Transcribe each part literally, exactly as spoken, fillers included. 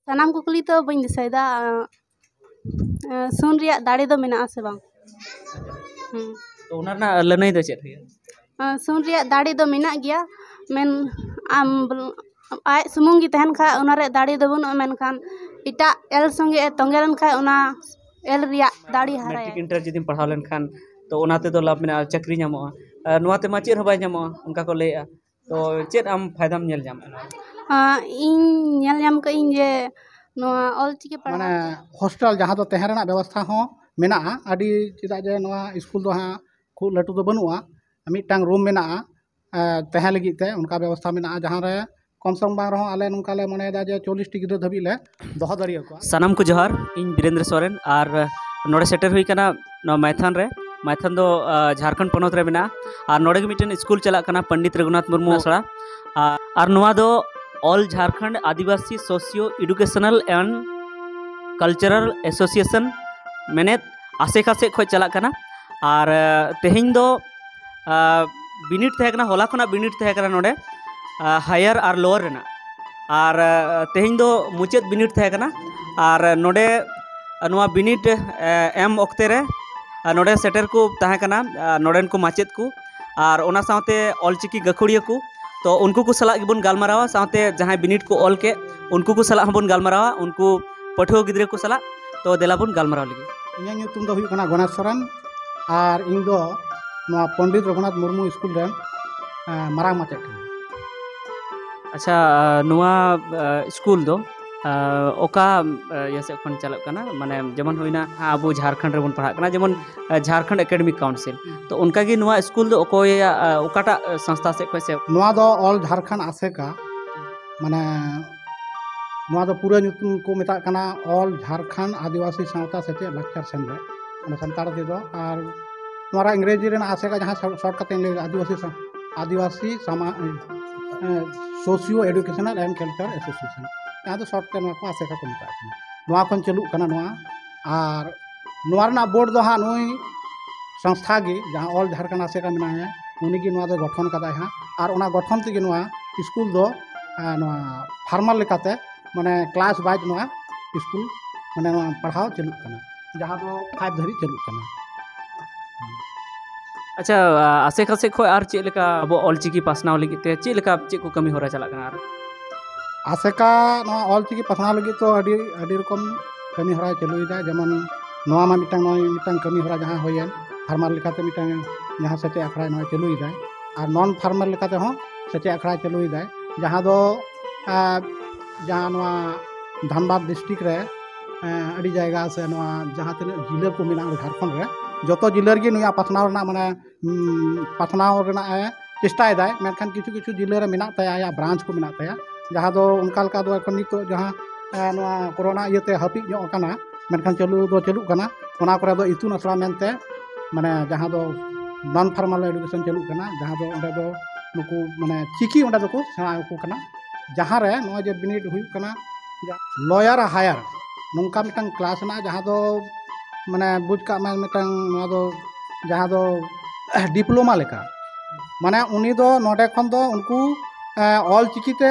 ᱥᱟᱱᱟᱢ ᱠᱩᱠᱞᱤ ᱛᱚ ᱵᱟᱹᱧ ᱫᱤᱥᱟᱹᱭᱮᱫᱟ᱾ ᱟᱸ, ᱟᱸ, ᱥᱩᱱ ᱨᱮᱭᱟᱜ ᱫᱟᱲᱮ ᱫᱚ ᱢᱮᱱᱟᱜᱼᱟ ᱥᱮ ᱵᱟᱝ? ᱦᱩᱸ᱾ ᱛᱚ ᱚᱱᱟ ᱨᱮᱱᱟᱜ ᱞᱟᱹᱱᱟᱹᱭ ᱫᱚ ᱪᱮᱫ ᱦᱩᱭᱩᱜᱼᱟ? ᱟᱸ, ᱥᱩᱱ ᱨᱮᱭᱟᱜ ᱫᱟᱲᱮ ᱫᱚ ᱢᱮᱱᱟᱜ ᱜᱮᱭᱟ, ᱢᱮᱱ ᱟᱢ ᱵᱚᱞ-, ᱟᱡ ᱥᱩᱢᱩᱝ ᱜᱮ ᱛᱟᱦᱮᱱ ᱠᱷᱟᱡ ᱚᱱᱟ ᱨᱮᱭᱟᱜ ᱫᱟᱲᱮ ᱫᱚ ᱵᱟᱹᱱᱩᱜᱼᱟ, ᱢᱮᱱᱠᱷᱟᱱ ᱮᱴᱟᱜ ᱮᱞ ᱥᱚᱸᱜᱮ ᱮ ᱛᱚᱸᱜᱮ ᱞᱮᱱᱠᱷᱟᱡ ᱚᱱᱟ ᱮᱞ ᱨᱮᱭᱟᱜ ᱫᱟᱲᱮ ᱦᱟᱨᱟᱭᱟ᱾ ᱢᱮᱴᱨᱤᱠ ᱤᱱᱴᱟᱨ ᱡᱩᱫᱤᱢ ᱯᱟᱲᱦᱟᱣ ᱞᱮᱱᱠᱷᱟᱱ, ᱛᱚ ᱚᱱᱟ ᱛᱮᱫᱚ ᱞᱟᱵᱷ ᱢᱮᱱᱟᱜᱼᱟ, ᱪᱟᱹᱠᱨᱤ ᱧᱟᱢᱚᱜᱼᱟ᱾ ᱟᱨ ᱱᱚᱣᱟ ᱛᱮᱢᱟ ᱪᱮᱫ ᱦᱚᱸ ᱵᱟᱭ ᱧᱟᱢᱚᱜᱼᱟ, ᱚᱱᱠᱟ ᱠᱚ ᱞᱟᱹᱭᱮᱜᱼᱟ᱾ ᱛᱚ ᱪᱮᱫ ᱟᱢ ᱯᱷᱟᱭᱫᱟᱢ ᱧᱮᱞ ᱧᱟᱢᱮᱫᱼᱟ ᱱᱚᱣᱟ? ᱟᱸ, ᱤᱧ ᱧᱮᱞ ᱧᱟᱢ ᱠᱟᱜ ᱟᱹᱧ ᱡᱮ ᱱᱚᱣᱟ ᱚᱞ ᱪᱤᱠᱤ ᱯᱟᱲᱦᱟᱣ ᱢᱟᱱᱮ ᱦᱳᱥᱴᱮᱞ ᱡᱟᱦᱟᱸ ᱫᱚ ᱛᱟᱦᱮᱸ ᱨᱮᱱᱟᱜ ᱵᱮᱵᱚᱥᱛᱷᱟ ᱦᱚᱸ ᱢᱮᱱᱟᱜᱼᱟ ᱟᱹᱰᱤ, ᱪᱮᱫᱟᱜ ᱡᱮ ᱱᱚᱣᱟ ᱥᱠᱩᱞ ᱫᱚ ᱦᱟᱸᱜ ᱠᱷᱩᱵ ᱞᱟᱹᱴᱩ ᱫᱚ ᱵᱟᱹᱱᱩᱜᱼᱟ, ᱢᱤᱫᱴᱟᱝ ᱨᱩᱢ ᱢᱮᱱᱟᱜᱼᱟ, ᱮ, ᱛᱟᱦᱮᱸ ᱞᱟᱹᱜᱤᱫ ᱛᱮ ᱚᱱᱠᱟ ᱵᱮᱵᱚᱥᱛᱷᱟ ᱢᱮᱱᱟᱜᱼᱟ, ᱡᱟᱦᱟᱸ ᱨᱮ ᱠᱚᱢ ᱥᱮ ᱠᱚᱢ ᱵᱟᱝ ᱨᱮᱦᱚᱸ ᱟᱞᱮ ᱱᱚᱝᱠᱟ ᱞᱮ ᱢᱚᱱᱮᱭᱮᱫᱟ ᱡᱮ ᱪᱚᱞᱞᱤᱥ ᱴᱤ ᱜᱤᱫᱽᱨᱟᱹ ᱫᱷᱟᱹᱵᱤᱡ ᱞᱮ ᱫᱚᱦᱚ ᱫᱟᱲᱮᱭᱟᱠᱚᱣᱟ᱾ ᱥᱟᱱᱟᱢ ᱠᱚ ᱡᱚᱦᱟᱨ, ᱤᱧ ᱵᱤᱨᱮᱱᱫᱨᱚ ᱥᱚᱨᱮᱱ, ᱟᱨ ᱱᱚᱰᱮ ᱥᱮᱴᱮᱨ ᱦᱩᱭ ᱠᱟᱱᱟ ᱱᱚᱣᱟ ᱢᱟᱭᱛᱷᱟᱱ ᱨᱮ᱾ ᱢᱟᱭᱛᱷᱟᱱ ᱫᱚ, ᱟ, ᱡᱷᱟᱲᱠᱷᱚᱸᱰ ᱯᱚᱱᱚᱛ ᱨᱮ ᱢᱮᱱᱟᱜᱼᱟ, ᱟᱨ ᱱᱚᱰᱮ ᱜᱮ ᱢᱤᱫᱴᱮᱱ ᱥᱠᱩᱞ ᱪᱟᱞᱟᱜ ᱠᱟᱱᱟ, ᱯᱚᱱᱰᱤᱛ ᱨᱚᱜᱷᱩᱱᱟᱛᱷ ᱢᱩᱨᱢᱩ ᱟᱥᱲᱟ᱾ ᱟᱨ, ᱟᱨ ᱱᱚᱣᱟ ᱫᱚ All Jharkhand Adivasi Socio Educational and Cultural Association, ᱢᱮᱱᱮᱫ ᱟᱥᱮᱠᱟ ᱥᱮᱫ ᱠᱷᱚᱱ ᱪᱟᱞᱟᱜ ᱠᱟᱱᱟ᱾ ᱟᱨ, ᱟ, ᱛᱮᱦᱮᱧ ᱫᱚ ᱟᱨ ᱵᱤᱱᱤᱰ ᱛᱟᱦᱮᱸ ᱠᱟᱱᱟ, ᱦᱚᱞᱟ ᱠᱷᱚᱱᱟᱜ ᱵᱤᱱᱤᱰ ᱛᱟᱦᱮᱸ ᱠᱟᱱᱟ ᱱᱚᱰᱮ, ᱟᱨ ᱦᱟᱭᱟᱨ ᱟᱨ ᱞᱳᱣᱟᱨ ᱨᱮᱱᱟᱜ᱾ ᱟᱨ, ᱟᱨ ᱛᱮᱦᱮᱧ ᱫᱚ ᱢᱩᱪᱟᱹᱫ ᱵᱤᱱᱤᱰ ᱛᱟᱦᱮᱸ ᱠᱟᱱᱟ᱾ ᱟᱨ ᱱᱚᱰᱮ, ᱟᱨ ᱱᱚᱣᱟ ᱵᱤᱱᱤᱰ, ᱮ, ᱮᱢ ᱚᱠᱛᱮ ᱨᱮ, ᱟᱨ ᱱᱚᱰᱮ ᱥᱮᱴᱮᱨ ᱠᱚ ᱛᱟᱦᱮᱸ ᱠᱟᱱᱟ, ᱟᱨ ᱱᱚᱰᱮᱱ ᱠᱚ ᱢᱟᱪᱮᱫ ᱠᱚ, ᱟᱨ ᱚᱱᱟ ᱥᱟᱶᱛᱮ ᱚᱞᱪᱤᱠᱤ ᱜᱟᱹᱠᱷᱩᱲᱤᱭᱟᱹ ᱠᱚ᱾ ᱛᱚ ᱩᱱᱠᱩ ᱠᱚ ᱥᱟᱞᱟᱜ ᱜᱮᱵᱚᱱ ᱜᱟᱞᱢᱟᱨᱟᱣᱟ, ᱥᱟᱶᱛᱮ ᱡᱟᱦᱟᱸᱭ ᱵᱤᱱᱤᱰ ᱠᱚ ᱚᱞ ᱠᱮᱫ, ᱩᱱᱠᱩ ᱠᱚ ᱥᱟᱞᱟᱜ ᱦᱚᱸᱵᱚᱱ ᱜᱟᱞᱢᱟᱨᱟᱣᱟ, ᱩᱱᱠᱩ ᱯᱟᱹᱴᱷᱩᱣᱟᱹ ᱜᱤᱫᱽᱨᱟᱹ ᱠᱚ ᱥᱟᱞᱟᱜ᱾ ᱛᱚ ᱫᱮᱞᱟ ᱵᱚᱱ ᱜᱟᱞᱢᱟᱨᱟᱣ ᱞᱮᱜᱮ᱾ ᱤᱧᱟᱹᱜ ᱧᱩᱛᱩᱢ ᱫᱚ ᱦᱩᱭᱩᱜ ᱠᱟᱱᱟ ᱜᱚᱱᱮᱥ ᱥᱚᱨᱮᱱ, ᱟᱨ ᱤᱧ ᱫᱚ ᱱᱚᱣᱟ ᱯᱚᱱᱰᱤᱛ ᱨᱚᱜᱷᱩᱱᱟᱛᱷ ᱢᱩᱨᱢᱩ ᱥᱠᱩᱞ ᱨᱮᱱ, ᱮᱸ, ᱢᱟᱨᱟᱝ ᱢᱟᱪᱮᱫ ᱠᱟᱹᱱᱟᱹᱧ᱾ ᱟᱪᱪᱷᱟ, ᱱᱚᱣᱟ, ᱮᱸ, ᱥᱠᱩᱞ ᱫᱚ, ᱮᱸ, ᱚᱠᱟ, ᱮᱸ, ᱤᱭᱟᱹ ᱥᱮᱫ ᱠᱷᱚᱱ ᱪᱟᱞᱟᱜ ᱠᱟᱱᱟ? ᱢᱟᱱᱮ ᱡᱮᱢᱚᱱ ᱦᱩᱭᱱᱟ, ᱟᱵᱚ ᱡᱷᱟᱲᱠᱷᱚᱸᱰ ᱨᱮᱵᱚᱱ ᱯᱟᱲᱦᱟᱜ ᱠᱟᱱᱟ, ᱡᱮᱢᱚᱱ, ᱮᱸ, ᱡᱷᱟᱲᱠᱷᱚᱸᱰ ᱮᱠᱟᱰᱮᱢᱤᱠ ᱠᱟᱣᱩᱱᱥᱤᱞ᱾ ᱛᱚ ᱚᱱᱠᱟᱜᱮ ᱱᱚᱣᱟ ᱥᱠᱩᱞ ᱫᱚ ᱚᱠᱚᱭᱟᱜ, ᱮᱸ, ᱚᱠᱟᱴᱟᱜ ᱥᱚᱝᱥᱛᱷᱟ ᱥᱮᱫ ᱠᱷᱚᱱ ᱥᱮ? ᱱᱚᱣᱟ ᱫᱚ ᱚᱞ ᱡᱷᱟᱲᱠᱷᱚᱸᱰ ᱟᱥᱮᱠᱟ, ᱢᱟᱱᱮ ᱱᱚᱣᱟ ᱫᱚ ᱯᱩᱨᱟᱹ ᱧᱩᱛᱩᱢ ᱠᱚ ᱢᱮᱛᱟᱜ ᱠᱟᱱᱟ ᱚᱞ ᱡᱷᱟᱲᱠᱷᱚᱸᱰ ᱟᱹᱫᱤᱵᱟᱹᱥᱤ ᱥᱟᱶᱛᱟ ᱥᱮᱪᱮᱫ ᱞᱟᱠᱪᱟᱨ ᱥᱮᱢᱞᱮᱫ, ᱢᱟᱱᱮ ᱥᱟᱱᱛᱟᱲ ᱛᱮᱫᱚ᱾ ᱟᱨ ᱱᱚᱣᱟ ᱨᱮᱭᱟᱜ ᱤᱝᱨᱮᱡᱤ ᱨᱮᱱᱟᱜ ᱟᱥᱮᱠᱟ ᱡᱟᱦᱟᱸ ᱥᱚ-, ᱥᱚᱨᱴ ᱠᱟᱛᱮ ᱞᱟᱹᱭ, ᱟᱹᱫᱤᱵᱟᱹᱥᱤ ᱥᱟ-, ᱟᱹᱫᱤᱵᱟᱹᱥᱤ ᱥᱟᱢᱟ-, ᱮ, Socio Educational and Culture Association, ᱡᱟᱦᱟᱸ ᱫᱚ ᱥᱚᱨᱴ ᱛᱮ ᱱᱚᱣᱟ ᱠᱚ ᱟᱥᱮᱠᱟ ᱠᱚ ᱢᱮᱛᱟᱜ ᱠᱟᱱᱟ᱾ ᱱᱚᱣᱟ ᱠᱷᱚᱱ ᱪᱟᱹᱞᱩᱜ ᱠᱟᱱᱟ ᱱᱚᱣᱟ᱾ ᱟᱨ ᱱᱚᱣᱟ ᱨᱮᱱᱟᱜ ᱵᱳᱨᱰ ᱫᱚ ᱦᱟᱸᱜ ᱱᱩᱭ ᱥᱚᱝᱥᱛᱷᱟ ᱜᱮ, ᱡᱟᱦᱟᱸ ᱚᱞ ᱡᱷᱟᱲᱠᱷᱚᱸᱰ ᱟᱥᱮᱠᱟ ᱢᱮᱱᱟᱭᱟ, ᱩᱱᱤ ᱜᱮ ᱱᱚᱣᱟ ᱫᱚᱭ ᱜᱚᱴᱷᱚᱱ ᱠᱟᱫᱟᱭ ᱦᱟᱸᱜ᱾ ᱟᱨ ᱚᱱᱟ ᱜᱚᱴᱷᱚᱱ ᱛᱮᱜᱮ ᱱᱚᱣᱟ ᱥᱠᱩᱞ ᱫᱚ, ᱮ, ᱱᱚᱣᱟ ᱯᱷᱟᱨᱢᱟᱞ ᱞᱮᱠᱟᱛᱮ ᱢᱟᱱᱮ ᱠᱞᱟᱥ ᱣᱟᱭᱤᱡ ᱱᱚᱣᱟ ᱥᱠᱩᱞ, ᱢᱟᱱᱮ ᱱᱚᱣᱟ ᱯᱟᱲᱦᱟᱣ ᱪᱟᱹᱞᱩᱜ ᱠᱟᱱᱟ, ᱡᱟᱦᱟᱸ ᱫᱚ ᱯᱷᱟᱭᱤᱵᱷ ᱫᱷᱟᱹᱵᱤᱡ ᱪᱟᱹᱞᱩᱜ ᱠᱟᱱᱟ᱾ ᱟᱪᱪᱷᱟ, ᱟᱥᱮᱠᱟ ᱥᱮᱫ ᱠᱷᱚᱱ ᱟᱨ ᱪᱮᱫ ᱞᱮᱠᱟ ᱟᱵᱚ ᱚᱞᱪᱤᱠᱤ ᱯᱟᱥᱱᱟᱣ ᱞᱟᱹᱜᱤᱫ ᱛᱮ ᱪᱮᱫ ᱞᱮᱠᱟ, ᱪᱮᱫ ᱠᱚ ᱠᱟᱹᱢᱤ ᱦᱚᱨᱟ ᱪᱟᱞᱟᱜ ᱠᱟᱱᱟ? ᱟᱨ ᱟᱥᱮᱠᱟ ᱱᱚᱣᱟ ᱚᱞᱪᱤᱠᱤ ᱯᱟᱥᱱᱟᱣ ᱞᱟᱹᱜᱤᱫ ᱛᱚ ᱟᱹᱰᱤ, ᱟᱹᱰᱤ ᱨᱚᱠᱚᱢ ᱠᱟᱹᱢᱤ ᱦᱚᱨᱟᱭ ᱪᱟᱹᱞᱩᱭᱮᱫᱟ᱾ ᱡᱮᱢᱚᱱ ᱱᱚᱣᱟ ᱢᱟ ᱢᱤᱫᱴᱟᱝ, ᱱᱚᱜᱼᱚᱭ ᱢᱤᱫᱴᱟᱝ ᱠᱟᱹᱢᱤ ᱦᱚᱨᱟ ᱡᱟᱦᱟᱸ ᱦᱩᱭᱮᱱ, ᱯᱷᱟᱨᱢᱟᱨ ᱞᱮᱠᱟᱛᱮ ᱢᱤᱫᱴᱟᱝ ᱡᱟᱦᱟᱸ ᱥᱮᱪᱮᱫ ᱟᱠᱷᱲᱟ ᱱᱚᱣᱟ ᱪᱟᱹᱞᱩᱭᱮᱫᱟᱭ, ᱟᱨ ᱱᱚᱱ ᱯᱷᱟᱨᱢᱟᱨ ᱞᱮᱠᱟᱛᱮ ᱦᱚᱸ ᱥᱮᱪᱮᱫ ᱟᱠᱷᱲᱟ ᱪᱟᱹᱞᱩᱭᱮᱫᱟᱭ, ᱡᱟᱦᱟᱸ ᱫᱚ, ᱟᱨ, ᱡᱟᱦᱟᱸ ᱱᱚᱣᱟ ᱫᱷᱟᱱᱵᱟᱫᱽ ᱰᱤᱥᱴᱨᱤᱠᱴ ᱨᱮ, ᱮᱸ, ᱟᱹᱰᱤ ᱡᱟᱭᱜᱟ ᱥᱮ ᱱᱚᱣᱟ ᱡᱟᱦᱟᱸ ᱛᱤᱱᱟᱹᱜ ᱡᱤᱞᱟᱹ ᱠᱚ ᱢᱮᱱᱟᱜᱼᱟ ᱡᱷᱟᱲᱠᱷᱚᱸᱰ ᱨᱮ, ᱡᱚᱛᱚ ᱡᱤᱞᱟᱹ ᱨᱮᱜᱮ ᱱᱩᱭᱟᱜ ᱯᱟᱥᱱᱟᱣ ᱨᱮᱱᱟᱜ, ᱢᱟᱱᱮ, ᱩᱸ, ᱯᱟᱥᱱᱟᱣ ᱨᱮᱱᱟᱜ ᱮ ᱪᱮᱥᱴᱟᱭᱮᱫᱟᱭ, ᱢᱮᱱᱠᱷᱟᱱ ᱠᱤᱪᱷᱩ ᱠᱤᱪᱷᱩ ᱡᱤᱞᱟᱹ ᱨᱮ ᱢᱮᱱᱟᱜ ᱛᱟᱭᱟ, ᱟᱭᱟᱜ ᱵᱨᱟᱧᱪ ᱠᱚ ᱢᱮᱱᱟᱜ ᱛᱟᱭᱟ, ᱡᱟᱦᱟᱸ ᱫᱚ ᱚᱱᱠᱟ ᱞᱮᱠᱟ ᱫᱚ ᱮᱠᱷᱚᱱ ᱱᱤᱛᱚᱜ ᱡᱟᱦᱟᱸ, ᱮᱸ, ᱱᱚᱣᱟ ᱠᱳᱨᱳᱱᱟ ᱤᱭᱟᱹᱛᱮ ᱦᱟᱹᱯᱤᱫ ᱧᱚᱜ ᱟᱠᱟᱱᱟ, ᱢᱮᱱᱠᱷᱟᱱ ᱪᱟᱹᱞᱩ ᱫᱚ ᱪᱟᱹᱞᱩᱜ ᱠᱟᱱᱟ᱾ ᱚᱱᱟ ᱠᱚᱨᱮ ᱫᱚ ᱤᱛᱩᱱ ᱟᱥᱲᱟ ᱢᱮᱱᱛᱮ, ᱢᱟᱱᱮ, ᱡᱟᱦᱟᱸ ᱫᱚ ᱱᱚᱱ ᱯᱷᱟᱨᱢᱟᱞ ᱮᱰᱩᱠᱮᱥᱚᱱ ᱪᱟᱹᱞᱩᱜ ᱠᱟᱱᱟ, ᱡᱟᱦᱟᱸ ᱫᱚ ᱚᱸᱰᱮ ᱫᱚ ᱱᱩᱠᱩ, ᱢᱟᱱᱮ, ᱪᱤᱠᱤ ᱚᱸᱰᱮ ᱫᱚᱠᱚ ᱥᱮᱬᱟ ᱟᱠᱚ ᱠᱟᱱᱟ, ᱡᱟᱦᱟᱸ ᱨᱮ ᱱᱚᱜᱼᱚᱭ ᱡᱮ ᱵᱤᱱᱤᱰ ᱦᱩᱭᱩᱜ ᱠᱟᱱᱟ, ᱞᱚᱭᱟᱨ ᱦᱟᱭᱟᱨ ᱱᱚᱝᱠᱟ ᱢᱤᱫᱴᱟᱝ ᱠᱞᱟᱥ ᱦᱮᱱᱟᱜᱼᱟ, ᱡᱟᱦᱟᱸ ᱫᱚ, ᱢᱟᱱᱮ, ᱵᱩᱡᱽ ᱠᱟᱜ ᱢᱮ ᱢᱤᱫᱴᱟᱝ, ᱱᱚᱣᱟ ᱫᱚ, ᱡᱟᱦᱟᱸ ᱫᱚ ᱰᱤᱯᱞᱳᱢᱟ ᱞᱮᱠᱟ, ᱢᱟᱱᱮ, ᱩᱱᱤ ᱫᱚ ᱱᱚᱰᱮ ᱠᱷᱚᱱ ᱫᱚ ᱩᱱᱠᱩ, ᱮᱸ, ᱚᱞ ᱪᱤᱠᱤ ᱛᱮ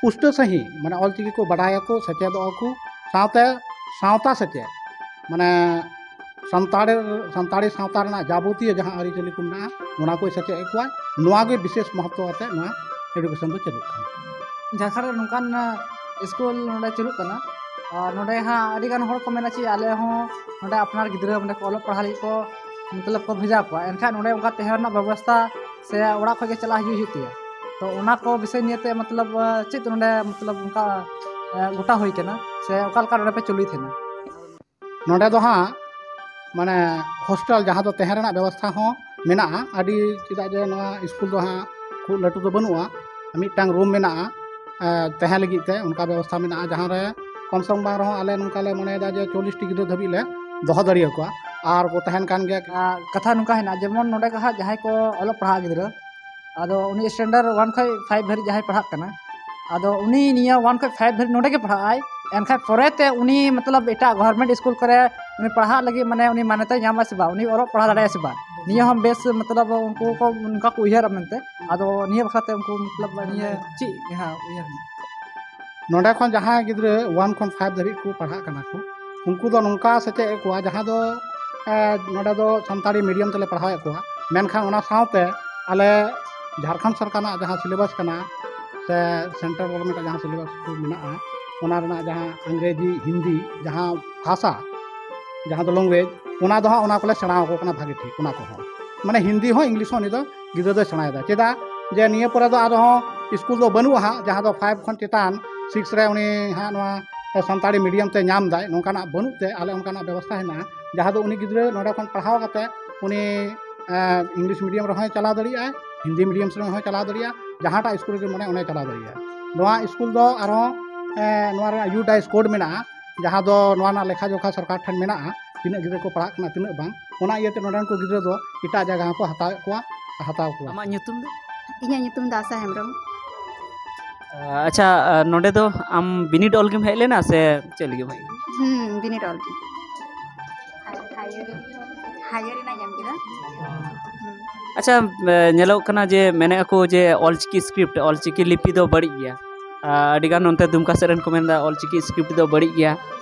ᱯᱩᱥᱴᱟᱹ ᱥᱟᱺᱦᱤᱡ, ᱢᱟᱱᱮ, ᱚᱞ ᱪᱤᱠᱤ ᱠᱚ ᱵᱟᱰᱟᱭᱟᱠᱚ, ᱥᱮᱪᱮᱫᱚᱜᱼᱟ ᱠᱚ, ᱥᱟᱶᱛᱮ ᱥᱟᱶᱛᱟ ᱥᱮᱪᱮᱫ, ᱢᱟᱱᱮ, ᱥᱟᱱᱛᱟᱲ, ᱥᱟᱱᱛᱟᱲᱤ ᱥᱟᱶᱛᱟ ᱨᱮᱱᱟᱜ ᱡᱟᱵᱚᱛᱤᱭᱚ ᱡᱟᱦᱟᱸ ᱟᱹᱨᱤᱪᱟᱹᱞᱤ ᱠᱚ ᱢᱮᱱᱟᱜᱼᱟ, ᱚᱱᱟ ᱠᱚᱭ ᱥᱮᱪᱮᱫ ᱮᱫ ᱠᱚᱣᱟ᱾ ᱱᱚᱣᱟ ᱜᱮ ᱵᱤᱥᱮᱥ ᱢᱚᱦᱚᱛᱛᱚ ᱠᱟᱛᱮ ᱱᱚᱣᱟ ᱮᱰᱩᱠᱮᱥᱚᱱ ᱫᱚ ᱪᱟᱹᱞᱩᱜ ᱠᱟᱱᱟ᱾ ᱡᱷᱟᱲᱠᱷᱚᱸᱰ ᱨᱮ ᱱᱚᱝᱠᱟᱱ, ᱟᱸ, ᱥᱠᱩᱞ ᱱᱚᱰᱮ ᱪᱟᱹᱞᱩᱜ ᱠᱟᱱᱟ᱾ ᱟᱨ ᱱᱚᱰᱮ ᱦᱟᱸᱜ ᱟᱹᱰᱤ ᱜᱟᱱ ᱦᱚᱲ ᱠᱚ ᱢᱮᱱᱟ ᱪᱮ ᱟᱞᱮ ᱦᱚᱸ ᱱᱚᱰᱮ ᱟᱯᱱᱟᱨ ᱜᱤᱫᱽᱨᱟᱹ ᱱᱚᱰᱮ ᱠᱚ ᱚᱞᱚᱜ ᱯᱟᱲᱦᱟᱣ ᱞᱟᱹᱜᱤᱫ ᱠᱚ, ᱢᱚᱛᱞᱚᱵ, ᱠᱚ ᱵᱷᱮᱡᱟ ᱠᱚᱣᱟ, ᱮᱱᱠᱷᱟᱱ ᱱᱚᱰᱮ ᱚᱱᱠᱟ ᱛᱟᱦᱮᱸ ᱨᱮᱱᱟᱜ ᱵᱮᱵᱚᱥᱛᱷᱟ ᱥᱮ ᱚᱲᱟᱜ ᱠᱷᱚᱱ ᱜᱮ ᱪᱟᱞᱟᱜ ᱦᱤᱡᱩᱜ ᱦᱩᱭᱩᱜ ᱛᱟᱭᱟ᱾ ᱛᱚ ᱚᱱᱟ ᱠᱚ ᱵᱤᱥᱚᱭ ᱱᱤᱭᱮᱛᱮ, ᱢᱚᱛᱞᱚᱵ, ᱪᱮᱫ ᱱᱚᱰᱮ, ᱢᱚᱛᱞᱚᱵ, ᱚᱱᱠᱟ, ᱮ, ᱜᱚᱴᱟ ᱦᱩᱭ ᱠᱟᱱᱟ ᱥᱮ ᱚᱠᱟ ᱞᱮᱠᱟ ᱱᱚᱰᱮ ᱯᱮ ᱪᱟᱹᱞᱩᱭ ᱛᱟᱦᱮᱱᱟ? ᱱᱚᱰᱮ ᱫᱚ ᱦᱟᱸᱜ, ᱢᱟᱱᱮ, ᱦᱳᱥᱴᱮᱞ ᱡᱟᱦᱟᱸ ᱫᱚ ᱛᱟᱦᱮᱸ ᱨᱮᱱᱟᱜ ᱵᱮᱵᱚᱥᱛᱷᱟ ᱦᱚᱸ ᱢᱮᱱᱟᱜᱼᱟ᱾ ᱟᱹᱰᱤ, ᱪᱮᱫᱟᱜ ᱡᱮ ᱱᱚᱣᱟ ᱥᱠᱩᱞ ᱫᱚ ᱦᱟᱸᱜ ᱠᱷᱩᱵ ᱞᱟᱹᱴᱩ ᱫᱚ ᱵᱟᱹᱱᱩᱜᱼᱟ, ᱢᱤᱫᱴᱟᱝ ᱨᱩᱢ ᱢᱮᱱᱟᱜᱼᱟ, ᱮ, ᱛᱟᱦᱮᱸ ᱞᱟᱹᱜᱤᱫ ᱛᱮ ᱚᱱᱠᱟ ᱵᱮᱵᱚᱥᱛᱷᱟ ᱢᱮᱱᱟᱜᱼᱟ, ᱡᱟᱦᱟᱸ ᱨᱮ ᱠᱚᱢ ᱥᱮ ᱠᱚᱢ ᱵᱟᱝ ᱨᱮᱦᱚᱸ ᱟᱞᱮ ᱱᱚᱝᱠᱟ ᱞᱮ ᱢᱚᱱᱮᱭᱮᱫᱟ ᱡᱮ ᱪᱚᱞᱞᱤᱥ ᱴᱤ ᱜᱤᱫᱽᱨᱟᱹ ᱫᱷᱟᱹᱵᱤᱡ ᱞᱮ ᱫᱚᱦᱚ ᱫᱟᱲᱮᱭᱟᱠᱚᱣᱟ, ᱟᱨ ᱠᱚ ᱛᱟᱦᱮᱱ ᱠᱟᱱ ᱜᱮᱭᱟ᱾ ᱟᱨ ᱠᱟᱛᱷᱟ ᱱᱚᱝᱠᱟ ᱦᱮᱱᱟᱜᱼᱟ, ᱡᱮᱢᱚᱱ ᱱᱚᱰᱮ ᱦᱟᱸᱜ ᱡᱟᱦᱟᱸᱭ ᱠᱚ ᱚᱞᱚᱜ ᱯᱟᱲᱦᱟᱜ ᱜᱤᱫᱽᱨᱟᱹ, ᱟᱫᱚ ᱩᱱᱤ standard one ᱠᱷᱚᱱ five ᱫᱷᱟᱹᱨᱤᱡ ᱡᱟᱦᱟᱸᱭ ᱯᱟᱲᱦᱟᱜ ᱠᱟᱱᱟ, ᱟᱫᱚ ᱩᱱᱤ ᱱᱤᱭᱟᱹ one ᱠᱷᱚᱱ five ᱫᱷᱟᱹᱨᱤᱡ ᱱᱚᱰᱮ ᱜᱮ ᱯᱟᱲᱦᱟᱜ ᱟᱭ᱾ ᱮᱱᱠᱷᱟᱱ ᱯᱚᱨᱮᱛᱮ ᱩᱱᱤ, ᱢᱚᱛᱞᱚᱵ, ᱮᱴᱟᱜ government ᱥᱠᱩᱞ ᱠᱚᱨᱮ ᱩᱱᱤ ᱯᱟᱲᱦᱟᱜ ᱞᱟᱹᱜᱤᱫ, ᱢᱟᱱᱮ, ᱩᱱᱤ ᱢᱟᱱᱚᱛᱮ ᱧᱟᱢᱟ ᱥᱮ ᱵᱟᱝ, ᱩᱱᱤ ᱚᱞᱚᱜ ᱯᱟᱲᱦᱟᱣ ᱫᱟᱲᱮᱭᱟᱜᱼᱟ ᱥᱮ ᱵᱟᱝ, ᱱᱤᱭᱟᱹ ᱦᱚᱸ ᱵᱮᱥ, ᱢᱚᱛᱞᱚᱵ, ᱩᱱᱠᱩ ᱠᱚ ᱚᱱᱠᱟ ᱠᱚ ᱩᱭᱦᱟᱹᱨᱟ ᱢᱮᱱᱛᱮ᱾ ᱟᱫᱚ ᱱᱤᱭᱟᱹ ᱵᱟᱠᱷᱨᱟᱛᱮ ᱩᱱᱠᱩ, ᱢᱚᱛᱞᱚᱵ, ᱱᱤᱭᱟᱹ ᱪᱮᱫ ᱡᱟᱦᱟᱸ ᱩᱭᱦᱟᱹᱨ ᱢᱮᱱᱟᱜᱼᱟ? ᱱᱚᱰᱮ ᱠᱷᱚᱱ ᱡᱟᱦᱟᱸᱭ ᱜᱤᱫᱽᱨᱟᱹ ᱚᱣᱟᱱ ᱠᱷᱚᱱ ᱯᱷᱟᱭᱤᱵᱷ ᱫᱷᱟᱹᱵᱤᱡ ᱠᱚ ᱯᱟᱲᱦᱟᱜ ᱠᱟᱱᱟ ᱠᱚ, ᱩᱱᱠᱩ ᱫᱚ ᱱᱚᱝᱠᱟ ᱥᱮᱪᱮᱫ ᱮᱫ ᱠᱚᱣᱟ ᱡᱟᱦᱟᱸ ᱫᱚ, ᱮ, ᱱᱚᱰᱮ ᱫᱚ ᱥᱟᱱᱛᱟᱲᱤ ᱢᱤᱰᱤᱭᱟᱢ ᱛᱮᱞᱮ ᱯᱟᱲᱦᱟᱣᱮᱫ ᱠᱚᱣᱟ, ᱢᱮᱱᱠᱷᱟᱱ ᱚᱱᱟ ᱥᱟᱶᱛᱮ ᱟᱞᱮ ᱡᱷᱟᱲᱠᱷᱚᱸᱰ ᱥᱚᱨᱠᱟᱨ ᱨᱮᱱᱟᱜ ᱡᱟᱦᱟᱸ ᱥᱤᱞᱮᱵᱟᱥ ᱠᱟᱱᱟ ᱥᱮ ᱥᱮᱱᱴᱨᱟᱞ ᱜᱚᱵᱷᱚᱨᱱᱢᱮᱱᱴ ᱟᱜ ᱡᱟᱦᱟᱸ ᱥᱤᱞᱮᱵᱟᱥ ᱠᱚ ᱢᱮᱱᱟᱜᱼᱟ, ᱚᱱᱟ ᱨᱮᱱᱟᱜ ᱡᱟᱦᱟᱸ ᱤᱝᱨᱮᱡᱤ, ᱦᱤᱱᱫᱤ, ᱡᱟᱦᱟᱸ ᱵᱷᱟᱥᱟ, ᱡᱟᱦᱟᱸ ᱫᱚ ᱞᱮᱝᱜᱩᱭᱮᱡᱽ, ᱚᱱᱟ ᱫᱚ ᱦᱟᱸᱜ ᱚᱱᱟ ᱠᱚᱞᱮ ᱥᱮᱬᱟ ᱟᱠᱚ ᱠᱟᱱᱟ ᱵᱷᱟᱜᱮ ᱴᱷᱤᱠ, ᱚᱱᱟ ᱠᱚᱦᱚᱸ᱾ ᱢᱟᱱᱮ ᱦᱤᱱᱫᱤ ᱦᱚᱸ ᱤᱝᱞᱤᱥ ᱦᱚᱸ ᱩᱱᱤ ᱫᱚ ᱜᱤᱫᱽᱨᱟᱹ ᱫᱚᱭ ᱥᱮᱬᱟᱭᱮᱫᱟ᱾ ᱪᱮᱫᱟᱜ ᱡᱮ ᱱᱤᱭᱟᱹ ᱯᱚᱨᱮ ᱫᱚ ᱟᱨᱦᱚᱸ ᱥᱠᱩᱞ ᱫᱚ ᱵᱟᱹᱱᱩᱜᱼᱟ ᱦᱟᱸᱜ, ᱡᱟᱦᱟᱸ ᱫᱚ ᱯᱷᱟᱭᱤᱵᱷ ᱠᱷᱚᱱ ᱪᱮᱛᱟᱱ ᱥᱤᱠᱥ ᱨᱮ ᱩᱱᱤ ᱦᱟᱸᱜ ᱱᱚᱣᱟ ᱥᱟᱱᱛᱟᱲᱤ ᱢᱤᱰᱤᱭᱟᱢ ᱛᱮ ᱧᱟᱢ ᱫᱟᱭ, ᱱᱚᱝᱠᱟᱱᱟᱜ ᱵᱟᱹᱱᱩᱜ ᱛᱮ ᱟᱞᱮ ᱚᱱᱠᱟᱱᱟᱜ ᱵᱮᱵᱚᱥᱛᱷᱟ ᱦᱮᱱᱟᱜᱼᱟ, ᱡᱟᱦᱟᱸ ᱫᱚ ᱩᱱᱤ ᱜᱤᱫᱽᱨᱟᱹ ᱱᱚᱰᱮ ᱠᱷᱚᱱ ᱯᱟᱲᱦᱟᱣ ᱠᱟᱛᱮ ᱩᱱᱤ, ᱮᱸ, ᱤᱝᱞᱤᱥ ᱢᱤᱰᱤᱭᱟᱢ ᱨᱮᱦᱚᱸᱭ ᱪᱟᱞᱟᱣ ᱫᱟᱲᱮᱭᱟᱜᱼᱟᱭ, ᱦᱤᱱᱫᱤ ᱢᱤᱰᱤᱭᱟᱢ ᱨᱮᱦᱚᱸᱭ ᱪᱟᱞᱟᱣ ᱫᱟᱲᱮᱭᱟᱜᱼᱟ, ᱡᱟᱦᱟᱸᱴᱟᱜ ᱥᱠᱩᱞ ᱨᱮᱜᱮ ᱢᱚᱱᱮ ᱚᱸᱰᱮ ᱪᱟᱞᱟᱣ ᱫᱟᱲᱮᱭᱟᱜᱼᱟ᱾ ᱱᱚᱣᱟ ᱥᱠᱩᱞ ᱫᱚ ᱟᱨᱦᱚᱸ, ᱮᱸ, ᱱᱚᱣᱟ ᱨᱮᱱᱟᱜ ᱭᱩ ᱰᱟᱭᱤᱥ ᱠᱳᱰ ᱢᱮᱱᱟᱜᱼᱟ, ᱡᱟᱦᱟᱸ ᱫᱚ ᱱᱚᱣᱟ ᱨᱮᱱᱟᱜ ᱞᱮᱠᱷᱟ ᱡᱚᱠᱷᱟ ᱥᱚᱨᱠᱟᱨ ᱴᱷᱮᱱ ᱢᱮᱱᱟᱜᱼᱟ, ᱛᱤᱱᱟᱹᱜ ᱜᱤᱫᱽᱨᱟᱹ ᱠᱚ ᱯᱟᱲᱦᱟᱜ ᱠᱟᱱᱟ, ᱛᱤᱱᱟᱹᱜ ᱵᱟᱝ᱾ ᱚᱱᱟ ᱤᱭᱟᱹᱛᱮ ᱱᱚᱰᱮᱱ ᱠᱚ ᱜᱤᱫᱽᱨᱟᱹ ᱫᱚ ᱮᱴᱟᱜ ᱡᱟᱭᱜᱟ ᱦᱚᱸᱠᱚ ᱦᱟᱛᱟᱣᱮᱫ ᱠᱚᱣᱟ, ᱦᱟᱛᱟᱣ ᱠᱚᱣᱟ᱾ ᱟᱢᱟᱜ ᱧᱩᱛᱩᱢ ᱫᱚ? ᱤᱧᱟᱹᱜ ᱧᱩᱛᱩᱢ ᱫᱚ ᱟᱥᱟ ᱦᱮᱢᱵᱨᱚᱢ᱾ ᱟᱪᱪᱷᱟ, ᱟ, ᱱᱚᱰᱮ ᱫᱚ ᱟᱢ ᱵᱤᱱᱤᱰ ᱚᱞ ᱜᱮᱢ ᱦᱮᱡ ᱞᱮᱱᱟ ᱥᱮ ᱪᱮᱫ ᱞᱟᱹᱜᱤᱫ ᱮᱢ ᱦᱮᱡ ᱞᱮᱱᱟ? ᱦᱩᱸ, ᱵᱤᱱᱤᱰ ᱚᱞ ᱜᱮ᱾ ᱦᱟᱭ-, ᱦᱟᱭᱟᱨ, ᱦᱟᱭᱟᱨ ᱨᱮᱱᱟᱜ ᱧᱟᱢ ᱠᱮᱫᱟ᱾ ᱦᱩᱸ᱾ ᱟᱪᱪᱷᱟ, ᱮ, ᱧᱮᱞᱚᱜ ᱠᱟᱱᱟ ᱡᱮ ᱢᱮᱱᱮᱫ ᱟᱠᱚ ᱡᱮ ᱚᱞᱪᱤᱠᱤ ᱥᱠᱨᱤᱯᱴ, ᱚᱞᱪᱤᱠᱤ ᱞᱤᱯᱤ ᱫᱚ ᱵᱟᱹᱲᱤᱡ ᱜᱮᱭᱟ᱾ ᱟ, ᱟᱹᱰᱤᱜᱟᱱ ᱱᱚᱱᱛᱮ ᱫᱩᱢᱠᱟ ᱥᱮᱫ ᱨᱮᱱ ᱠᱚ ᱢᱮᱱᱫᱟ ᱚᱞᱪᱤᱠᱤ ᱥᱠᱨᱤᱯᱴ ᱫᱚ ᱵᱟᱹᱲᱤᱡ ᱜᱮᱭᱟ,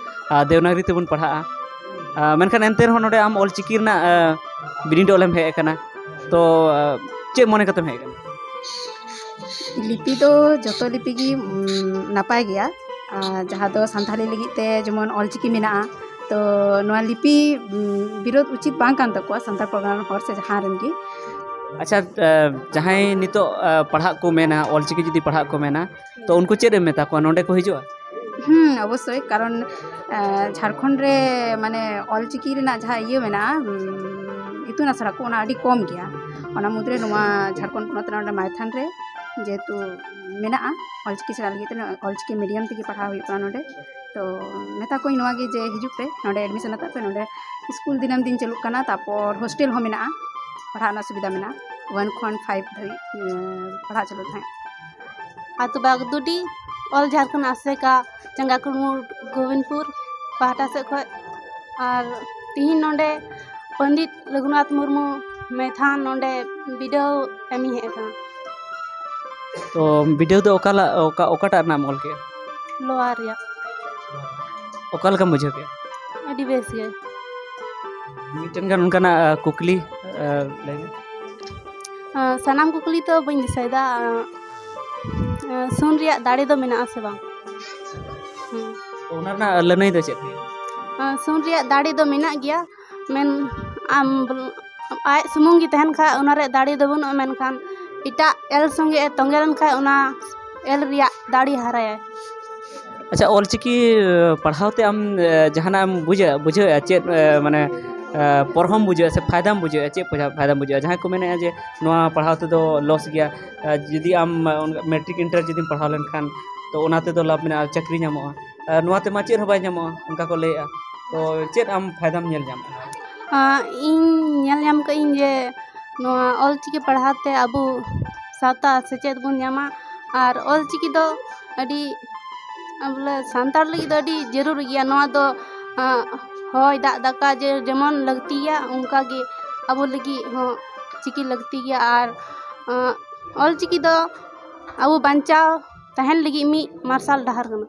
ᱟ, ᱫᱮᱵᱽᱱᱟᱜᱚᱨᱤ ᱛᱮᱵᱚᱱ ᱯᱟᱲᱦᱟᱜᱼᱟ᱾ ᱟ, ᱢᱮᱱᱠᱷᱟᱱ ᱮᱱᱛᱮ ᱨᱮᱦᱚᱸ ᱱᱚᱰᱮ ᱟᱢ ᱚᱞᱪᱤᱠᱤ ᱨᱮᱱᱟᱜ, ᱟ, ᱵᱤᱱᱤᱰ ᱚᱞᱮᱢ ᱦᱮᱡ ᱟᱠᱟᱱᱟ, ᱛᱚ, ᱟ, ᱪᱮᱫ ᱢᱚᱱᱮ ᱠᱟᱛᱮᱢ ᱦᱮᱡ ᱟᱠᱟᱱᱟ? ᱞᱤᱯᱤ ᱫᱚ ᱡᱚᱛᱚ ᱞᱤᱯᱤ ᱜᱮ, ᱩᱢ, ᱱᱟᱯᱟᱭ ᱜᱮᱭᱟ᱾ ᱟᱨ ᱡᱟᱦᱟᱸ ᱫᱚ ᱥᱟᱱᱛᱷᱟᱞᱤ ᱞᱟᱹᱜᱤᱫ ᱛᱮ ᱡᱮᱢᱚᱱ ᱚᱞᱪᱤᱠᱤ ᱢᱮᱱᱟᱜᱼᱟ, ᱛᱚ ᱱᱚᱣᱟ ᱞᱤᱯᱤ, ᱩᱢ, ᱵᱤᱨᱳᱫᱷ ᱩᱪᱤᱛ ᱵᱟᱝ ᱠᱟᱱ ᱛᱟᱠᱚᱣᱟ ᱥᱟᱱᱛᱟᱲ ᱯᱟᱨᱜᱟᱱᱟ ᱨᱮᱱ ᱦᱚᱲ ᱥᱮ ᱡᱟᱦᱟᱸ ᱨᱮᱱ ᱜᱮ᱾ ᱟᱪᱪᱷᱟ, ᱮ, ᱡᱟᱦᱟᱸᱭ ᱱᱤᱛᱚᱜ, ᱮ, ᱯᱟᱲᱦᱟᱜ ᱠᱚ ᱢᱮᱱᱟ, ᱚᱞᱪᱤᱠᱤ ᱡᱩᱫᱤ ᱯᱟᱲᱦᱟᱜ ᱠᱚ ᱢᱮᱱᱟ, ᱛᱚ ᱩᱱᱠᱩ ᱪᱮᱫ ᱮᱢ ᱢᱮᱛᱟ ᱠᱚᱣᱟ, ᱱᱚᱰᱮ ᱠᱚ ᱦᱤᱡᱩᱜᱼᱟ? ᱦᱩᱸ, ᱚᱵᱚᱥᱥᱳᱭ, ᱠᱟᱨᱚᱱ, ᱮ, ᱡᱷᱟᱲᱠᱷᱚᱸᱰ ᱨᱮ ᱢᱟᱱᱮ ᱚᱞᱪᱤᱠᱤ ᱨᱮᱱᱟᱜ ᱡᱟᱦᱟᱸ ᱤᱭᱟᱹ ᱢᱮᱱᱟᱜᱼᱟ, ᱩᱢ, ᱤᱛᱩᱱ ᱟᱥᱲᱟ ᱠᱚ, ᱚᱱᱟ ᱟᱹᱰᱤ ᱠᱚᱢ ᱜᱮᱭᱟ᱾ ᱚᱱᱟ ᱢᱩᱫᱽᱨᱮ ᱱᱚᱣᱟ ᱡᱷᱟᱲᱠᱷᱚᱸᱰ ᱯᱚᱱᱚᱛ ᱨᱮᱱᱟᱜ ᱱᱚᱰᱮ ᱢᱟᱭᱛᱷᱟᱱ ᱨᱮ ᱡᱮᱦᱮᱛᱩ ᱢᱮᱱᱟᱜᱼᱟ, ᱚᱞᱪᱤᱠᱤ ᱥᱮᱬᱟ ᱞᱟᱹᱜᱤᱫ ᱛᱮ ᱚᱞᱪᱤᱠᱤ ᱢᱤᱰᱤᱭᱟᱢ ᱛᱮᱜᱮ ᱯᱟᱲᱦᱟᱣ ᱦᱩᱭᱩᱜ ᱠᱟᱱᱟ ᱱᱚᱰᱮ᱾ ᱛᱚ ᱢᱮᱛᱟ ᱠᱚᱣᱟᱧ ᱱᱚᱣᱟ ᱜᱮ ᱡᱮ ᱦᱤᱡᱩᱜ ᱯᱮ, ᱱᱚᱰᱮ ᱮᱰᱢᱤᱥᱚᱱ ᱦᱟᱛᱟᱣ ᱯᱮ, ᱱᱚᱰᱮ ᱥᱠᱩᱞ ᱫᱤᱱᱟᱹᱢ ᱫᱤᱱ ᱪᱟᱹᱞᱩᱜ ᱠᱟᱱᱟ, ᱛᱟᱨᱯᱚᱨ ᱦᱳᱥᱴᱮᱞ ᱦᱚᱸ ᱢᱮᱱᱟᱜᱼᱟ, ᱯᱟᱲᱦᱟᱜ ᱨᱮᱱᱟᱜ ᱥᱩᱵᱤᱫᱷᱟ ᱢᱮᱱᱟᱜᱼᱟ, ᱚᱣᱟᱱ ᱠᱷᱚᱱ ᱯᱷᱟᱭᱤᱵᱷ ᱫᱷᱟᱹᱵᱤᱡ, ᱮᱸ, ᱯᱟᱲᱦᱟᱜ ᱪᱟᱹᱞᱩᱜ ᱛᱟᱦᱮᱸᱫ᱾ ᱟᱹᱛᱩ ᱵᱟᱜᱽᱫᱩᱰᱤ, ᱚᱞ ᱡᱷᱟᱨᱠᱷᱚᱸᱰ ᱟᱥᱮᱠᱟ, ᱪᱟᱸᱜᱟ ᱠᱩᱲᱢᱩ, ᱜᱳᱵᱤᱱᱫᱯᱩᱨ ᱯᱟᱦᱴᱟ ᱥᱮᱫ ᱠᱷᱚᱱ᱾ ᱟᱨ ᱛᱤᱦᱤᱧ ᱱᱚᱰᱮ ᱯᱚᱱᱰᱤᱛ ᱨᱚᱜᱷᱩᱱᱟᱛᱷ ᱢᱩᱨᱢᱩ ᱢᱮᱛᱷᱟᱱ ᱱᱚᱰᱮ ᱵᱤᱰᱟᱹᱣ ᱮᱢᱤᱧ ᱦᱮᱡ ᱟᱠᱟᱱᱟ᱾ ᱛᱚ ᱵᱤᱰᱟᱹᱣ ᱫᱚ ᱚᱠᱟ ᱞᱟ-, ᱚᱠᱟ, ᱚᱠᱟᱴᱟᱜ ᱨᱮᱱᱟᱜ ᱮᱢ ᱚᱞ ᱠᱮᱜᱼᱟ? ᱞᱳᱣᱟᱨ ᱨᱮᱭᱟᱜ᱾ ᱚᱠᱟ ᱞᱮᱠᱟᱢ ᱵᱩᱡᱷᱟᱹᱣ ᱠᱮᱫᱼᱟ? ᱟᱹᱰᱤ ᱵᱮᱥ ᱜᱮ᱾ ᱢᱤᱫᱴᱮᱱ ᱜᱟᱱ ᱚᱱᱠᱟᱱᱟᱜ, ᱟ, ᱠᱩᱠᱞᱤ, ᱟ, ᱞᱟᱹᱭ ᱢᱮ᱾ ᱟ, ᱥᱟᱱᱟᱢ ᱠᱩᱠᱞᱤ ᱛᱚ ᱵᱟᱹᱧ ᱫᱤᱥᱟᱹᱭᱮᱫᱟ᱾ ᱟ, ᱟ, ᱥᱩᱱ ᱨᱮᱭᱟᱜ ᱫᱟᱲᱮ ᱫᱚ ᱢᱮᱱᱟᱜᱼᱟ ᱥᱮ ᱵᱟᱝ? ᱦᱩᱸ᱾ ᱛᱚ, ᱚᱱᱟ ᱨᱮᱱᱟᱜ ᱞᱟᱹᱱᱟᱹᱭ ᱫᱚ ᱪᱮᱫ ᱦᱩᱭᱩᱜᱼᱟ? ᱟ, ᱥᱩᱱ ᱨᱮᱭᱟᱜ ᱫᱟᱲᱮ ᱫᱚ ᱢᱮᱱᱟᱜ ᱜᱮᱭᱟ, ᱢᱮᱱ ᱟᱢ ᱵᱚᱞ-, ᱟᱡ ᱥᱩᱢᱩᱝ ᱜᱮ ᱛᱟᱦᱮᱱ ᱠᱷᱟᱡ ᱚᱱᱟ ᱨᱮᱭᱟᱜ ᱫᱟᱲᱮ ᱫᱚ ᱵᱟᱹᱱᱩᱜᱼᱟ, ᱢᱮᱱᱠᱷᱟᱱ ᱮᱴᱟᱜ ᱮᱞ ᱥᱚᱸᱜᱮ ᱮ ᱛᱚᱸᱜᱮ ᱞᱮᱱᱠᱷᱟᱡ ᱚᱱᱟ ᱮᱞ ᱨᱮᱭᱟᱜ ᱫᱟᱲᱮ ᱦᱟᱨᱟᱭᱟᱭ᱾ ᱟᱪᱪᱷᱟ, ᱚᱞᱪᱤᱠᱤ ᱯᱟᱲᱦᱟᱣ ᱛᱮ ᱟᱢ, ᱮ, ᱡᱟᱦᱟᱱᱟᱜ ᱮᱢ ᱵᱩᱡᱷᱟᱹᱣ, ᱵᱩᱡᱷᱟᱹᱣᱮᱫᱼᱟ ᱪᱮᱫ, ᱮ, ᱢᱟᱱᱮ, ᱮ, ᱯᱚᱨᱦᱚᱢ ᱵᱩᱡᱷᱟᱹᱣᱮᱫᱼᱟ ᱥᱮ ᱯᱷᱟᱭᱫᱟᱢ ᱵᱩᱡᱷᱟᱹᱣᱮᱫᱼᱟ? ᱪᱮᱫ ᱯᱚᱭᱥᱟ ᱯᱷᱟᱭᱫᱟᱢ ᱵᱩᱡᱷᱟᱹᱣᱮᱫᱼᱟ? ᱡᱟᱦᱟᱸᱭ ᱠᱚ ᱢᱮᱱᱮᱫᱼᱟ ᱡᱮ ᱱᱚᱣᱟ ᱯᱟᱲᱦᱟᱣ ᱛᱮᱫᱚ ᱞᱚᱥ ᱜᱮᱭᱟ, ᱮ, ᱡᱩᱫᱤ ᱟᱢ, ᱮ, ᱚᱱᱠᱟ ᱢᱮᱴᱨᱤᱠ ᱤᱱᱴᱟᱨ ᱡᱩᱫᱤᱢ ᱯᱟᱲᱦᱟᱣ ᱞᱮᱱᱠᱷᱟᱱ ᱛᱚ ᱚᱱᱟ ᱛᱮᱫᱚ ᱞᱟᱵᱷ ᱢᱮᱱᱟᱜᱼᱟ, ᱪᱟᱹᱠᱨᱤ ᱧᱟᱢᱚᱜᱼᱟ, ᱟᱨ ᱱᱚᱣᱟ ᱛᱮᱢᱟ ᱪᱮᱫ ᱦᱚᱸ ᱵᱟᱭ ᱧᱟᱢᱚᱜᱼᱟ, ᱚᱱᱠᱟ ᱠᱚ ᱞᱟᱹᱭᱮᱫᱼᱟ᱾ ᱛᱚ ᱪᱮᱫ ᱟᱢ ᱯᱷᱟᱭᱫᱟᱢ ᱧᱮᱞ ᱧᱟᱢᱮᱫᱼᱟ? ᱟᱸ, ᱤᱧ ᱧᱮᱞ ᱧᱟᱢ ᱠᱟᱜ ᱟᱹᱧ ᱡᱮ ᱱᱚᱣᱟ ᱚᱞᱪᱤᱠᱤ ᱯᱟᱲᱦᱟᱣ ᱛᱮ ᱟᱵᱚ ᱥᱟᱶᱛᱟ ᱥᱮᱪᱮᱫ ᱵᱚᱱ ᱧᱟᱢᱟ, ᱟᱨ ᱚᱞᱪᱤᱠᱤ ᱫᱚ ᱟᱹᱰᱤ, ᱵᱚᱞᱮ, ᱥᱟᱱᱛᱟᱲ ᱞᱟᱹᱜᱤᱫ ᱫᱚ ᱟᱹᱰᱤ ᱡᱟᱹᱨᱩᱲ ᱜᱮᱭᱟ᱾ ᱱᱚᱣᱟ ᱫᱚ, ᱟᱸ, ᱦᱚᱭ, ᱫᱟᱜ, ᱫᱟᱠᱟ ᱡᱮ ᱡᱮᱢᱚᱱ ᱞᱟᱹᱠᱛᱤᱭᱟ, ᱚᱱᱠᱟ ᱜᱮ ᱟᱵᱚ ᱞᱟᱹᱜᱤᱫ ᱦᱚᱸ ᱪᱤᱠᱤ ᱞᱟᱹᱠᱛᱤ ᱜᱮᱭᱟ᱾ ᱟᱨ, ᱟᱸ, ᱚᱞᱪᱤᱠᱤ ᱫᱚ ᱟᱵᱚ ᱵᱟᱧᱪᱟᱣ ᱛᱟᱦᱮᱱ ᱞᱟᱹᱜᱤᱫ ᱢᱤᱫ ᱢᱟᱨᱥᱟᱞ ᱰᱟᱦᱟᱨ ᱠᱟᱱᱟ᱾